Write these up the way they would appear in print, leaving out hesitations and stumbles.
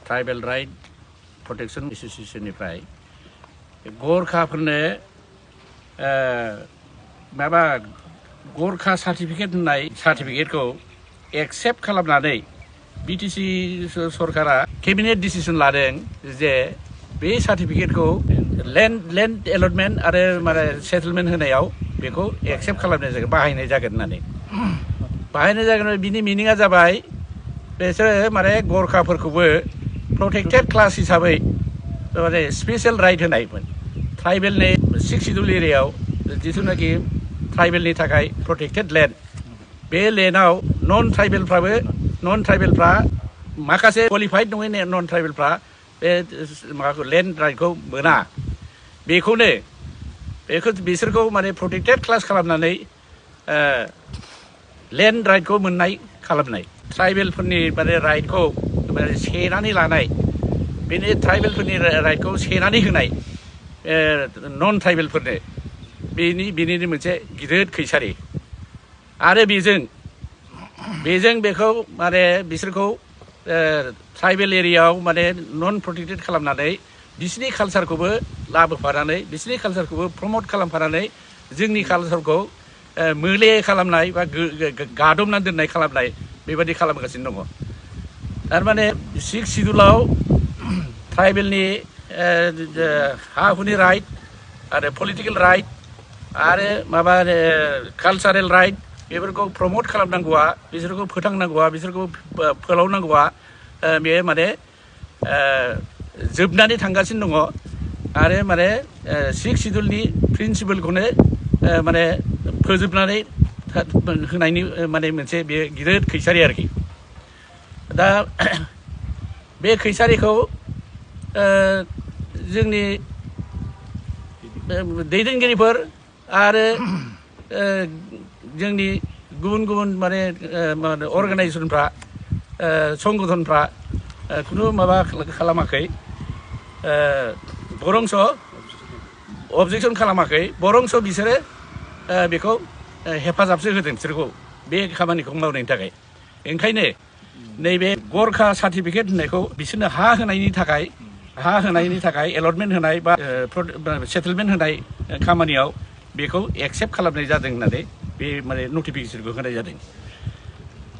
tribal right protection एसोसिएशननिफ्राय गरखाफोरनो माबा गरखा certificate होननाय सार्टिफिकेटखौ एक्सेप्ट खालामनानै बिटिसि सरकारा केबिनेट डिसिसन लादों जे बे सार्टिफिकेटखौ लेन्ड एलटमेन्ट आरो माने सेटलमेन्ट होनायाव बेखौ एक्सेप्ट खालामनाय जागोन बाहायनाय जागोन होननानै बाहायनाय जागोन बिनि मिनिङा जाबाय बिसोरो माने गरखाफोरखौबो प्रोटेक्टेड क्लास हिसाबै माने स्पेशल राइट होनायमोन ट्राइबेलनि 6 शिड्यूल एरियायाव जिथुनाखि ट्राइबेलनि थाखाय प्रोटेक्टेड लैंड बे लैंडआव नन ट्राइबेलफ्रा माखासे क्वालिफाइड नङै नन ट्राइबेलफ्रा बे माबाखौ लैंड राइटखौ मोना बेखौ बिसोरखौ माने प्रोटेक्टेड क्लास खालामनानै लैंड राइटखौ मोननाय खालामनाय ट्राइबेलफोरनि माने राइटखौ माने सेनानै लानाय बेनि ट्राइबेलफोरनि राइटखौ सेनानै होनाय नन ट्राइबेलफोरनो बेनिनो मोनसे गिदिर खैसारि आरो बेजों बेखौ माने बिसोरखौ ट्राइबेल एरियायाव माने नन प्रोटेक्टेड खालामनानै बिसिनि कालचारखौबो लाबोफानानै बिसिनि कालचारखौबो प्रमोट खालामफानानै जोंनि कालचारखौ मोले खालामनाय बा गादबनानै दोननाय खालामनाय बेबायदि खालामगासिनो दङ थारमाने 6 शिड्यूलाव ट्राइबेलनि हा हुनि राइट आरो पलिटिकल राइट आरो माबा कालचारेल राइट बेफोरखौ प्रमोट खालामनांगौआ बिसोरखौ फोथांनांगौआ बिसोरखौ फोलावनांगौआ बे माने जोबनानै थांगासिनो दङ आरो माने 6 शिड्यूलनि प्रिन्सिपलखौनो माने फोजोबनानै होनायनि माने मोनसे बे गिदिर खैसारि आरोखि दा बे खैसारिखौ जोंनि दैदेनगिरिफोर आरो जोंनि गुबुन माने अर्गानाइजेसनफ्रा संगठनफ्रा खुनु माबा खालामाखै बरंस अबजेक्सन खालामाखै बरंस बिसोरो बेखौ हेफाजाबसो होदों बिसोरखौ बे खामानिखौ मावनायनि थाखाय ओंखायनो नैबे गरखा सार्टिफिकेट होननायखौ बिसोरनो हा होनायनि थाखाय एलटमेन्ट होनाय बा सेटलमेन्ट होनाय खामानियाव बेखौ एक्सेप्ट खालामनाय जादों होननानै बे माने नटिफिकेसनखौ होनाय जादों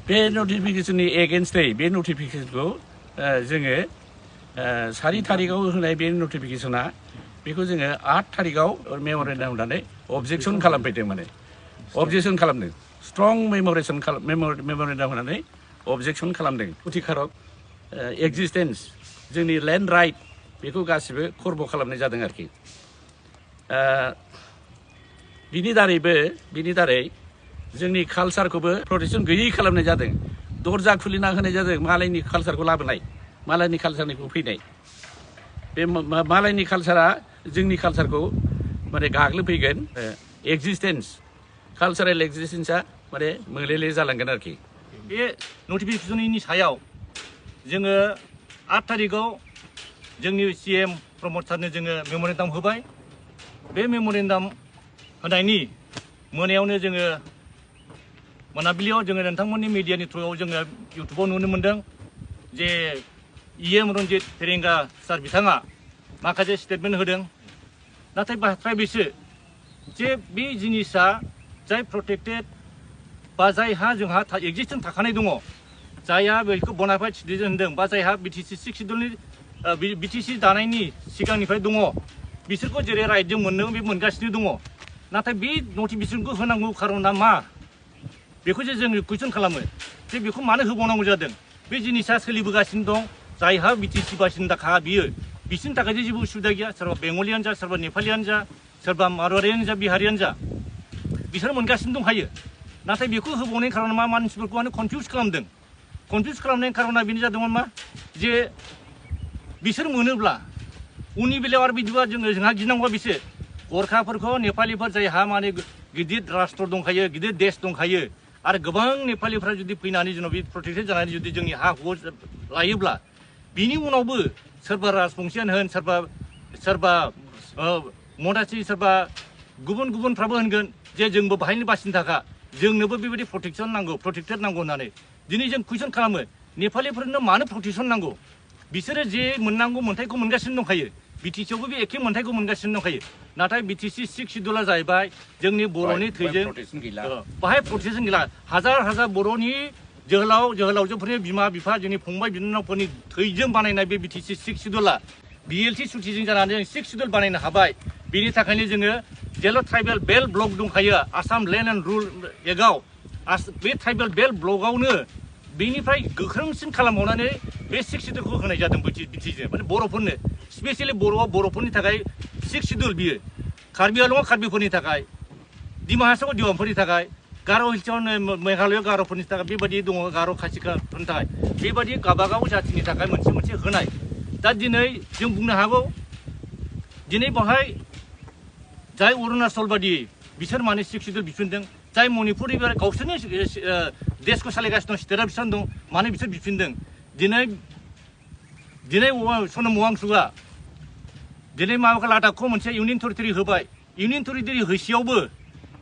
बे नटिफिकेसननि एगेन्स्टै बे नटिफिकेसनखौ जोङो 4 थारिखआव होनाय बे नटिफिकेसना बेखौ जोङो 8 थारिखआव मेम'रेन्डाम होनानै अबजेक्सन खालामफैदों माने अबजेक्सन खालामदों स्ट्रं मेम'रेन्डाम होनानै अबजेक्सन खालामदों उथिखारक एक्जिस्टेन्स जोंनि लैंड राइट बेखौ गासिबो खर्ब खालामनाय जादों आरोखि बिनि दारै जोंनि कालचारखौबो प्रटेक्शन गैयै खालामनाय जादों दरजा खुलिना होनाय जादों मालायनि कालचारखौ लाबोनाय मालायनि कालचारनिखौ फैनाय बे मालायनि कालचारा जोंनि कालचारखौ माने गाग्लोबफैगोन एक्जिस्टेन्स कालचारेल एक्जिस्टेन्सआ माने मोले जालांगोन आरोखि बे नटिफिकेसननि सायाव जोङो 8 थारिखआव जोंनि सीएम प्रमोद सारनो जोङो मेम'रेन्डाम होबाय बे मेम'रेन्डाम होनायनि मोनायावनो जोङो मोनाबिलियाव जोङो नोंथांमोननि मिडियानि थ्रुआव जोङो इउटुबाव नुनो मोन्दों जे इएम रन्जित फेरेंगा सार बिथाङा माखासे स्टेटमेन्ट होदों नाथाय बाथ्राया बेसो जे बे जिनिसा जाय प्रोटेक्टेड बा जायहा जोंहा एक्जिस्टेन्स थाखानाय दङ जायहा बेखौ बनाफाइड सिटिजेन होनदों बा जायहा बिटिसि 6 शिड्यूलनि बिटिसि दानायनि सिगांनिफ्राय दङ बिसोरखौ जेरै राइटजों मोननो बे मोनगासिनो दङ नाथाय बे नटिफिकेसनखौ होनांगौ खारना मा बेखौसो जों कुइसन खालामो जे बेखौ मानो होबावनांगौ जादों बे जिनिसा सोलिबोगासिनो दं जायहा बिटिसि बासिन्दाखा बियो बिसोरनि थाखाय जेबो उसुबिदा गैया सोरबा बेंगलियानो जा सोरबा नेपालियानो जा सोरबा मारवारियानो जा बिहारियानो जा बिसोर मोनगासिनो दंखायो नाथाय बेखौ होबावनायनि खारना मा मानसिफोरखौ माने कनफिउज खालामदों कनफिउज खालामनायनि खारना बेनो जादोंमोन मा जे बिसोर मोनोब्ला उननि बेलायाव आरो बिदिबा जोंहा गिनांगौआ बिसोर गरखाफोरखौ नेपालिफोर जायहा माने गिदिर राष्ट्र दंखायो गिदिर देश दंखायो आरो गोबां नेपालिफ्रा जुदि फैनानै जोंनाव बे प्रोटेक्टेड जानानै जुदि जोंनि हा हुआव लायोब्ला बिनि उनावबो सोरबा राजबंसियानो होन सोरबा मदासि सोरबा गुबुनफ्राबो होनगोन जे जोंबो बाहायनो बासिन्दाखा जोंनोबो बेबायदि प्रोटेक्टेड नांगौ होननानै दिनै जों कुइसन खालामो नेपालिफोरनो मानो प्रोटेक्शन नांगौ बिसोरो जे मोननांगौ मोन्थायखौ मोनगासिनो दंखायो बिटिसियावबो बे एखे मोन्थायखौ मोनगासिनो दंखायो नाथाय बिटिसि 6 शिड्युला जाहैबाय जोंनि बर'नि थैजों बाहाय प्रटेकसन गैला हाजार बर'नि जोहोलावजोफोरनि बिमा बिफा जोंनि फंबाय बिनानावफोरनि थैजों बानायनाय बे बिटिसि 6 शिड्युला BLT सुथिजों जानानै जों 6 शिड्युल बानायनो हाबाय बेनि थाखायनो जोङो जेल' ट्राइबेल बेल्ट ब्लक दंखायो आसाम लेन्ड एन्ड रुल एक्टआव बे ट्राइबेल बेल्ट ब्लकआवनो बेनिफ्राय गोख्रोंसिन खालामबावनानै बे 6 शिड्युलखौ होनाय जादों बिटिसिजों माने बर'फोरनो स्पेसियेलि बर'फोरनि थाखाय 6 शिड्युल बियो कार्बि आंलंआव कार्बिफोरनि थाखाय डिमा हासावआव डिमाफोरनि थाखाय गार' हिल्सआव मेघालयआव गार'फोरनि थाखाय बेबायदि दङ गार' खासिफोरनि थाखाय बेबायदि गावबागाव जाथिनि थाखाय मोनसे होनाय दा दिनै जों बुंनो हागौ दिनै बेवहाय जाय अरुणाचल बादि बिसोर माने 6 शिड्युल बिफिनदों जाय मणिपुर गावसोरनि देशखौ सालायगासिनो दं स्टेटआ बिसोर दं माने बिसोर बिफिनदों दिनै सनम वांचुकआ दिनै माबाखौ लादाखखौ मोनसे इउनियन टेरिटरि होबाय इउनियन टेरिटरि होसेयावबो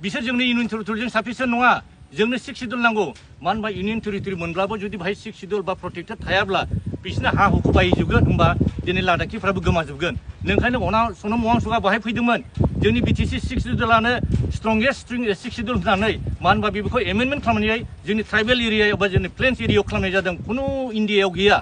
बिसोर जोंनि इउनियन टेरिटरिजों साफिसियेन्ट नङा जोंनो 6 शिड्युल नांगौ मानो होनबा इउनियन टेरिटरि मोनब्लाबो जुदि बाहाय 6 शिड्युल बा प्रोटेक्टेड थायाब्ला बिसोरनो हा हुखौ बायजोबगोन होनबा दिनै लादाखिफ्राबो गोमाजोबगोन नोंखायनो सनम वांचुकआ बाहाय फैदोंमोन जोंनि बिटिसि 6 शिड्युलानो स्ट्रंगेस्ट 6 शिड्युल होननानै मानो होनबा बेखौ एमेन्डमेन्ट खालामनानै जोंनि ट्राइबेल एरिया एबा जोंनि प्लेन्स एरियायाव खालामनाय जादों खुनु इन्डियायाव गैया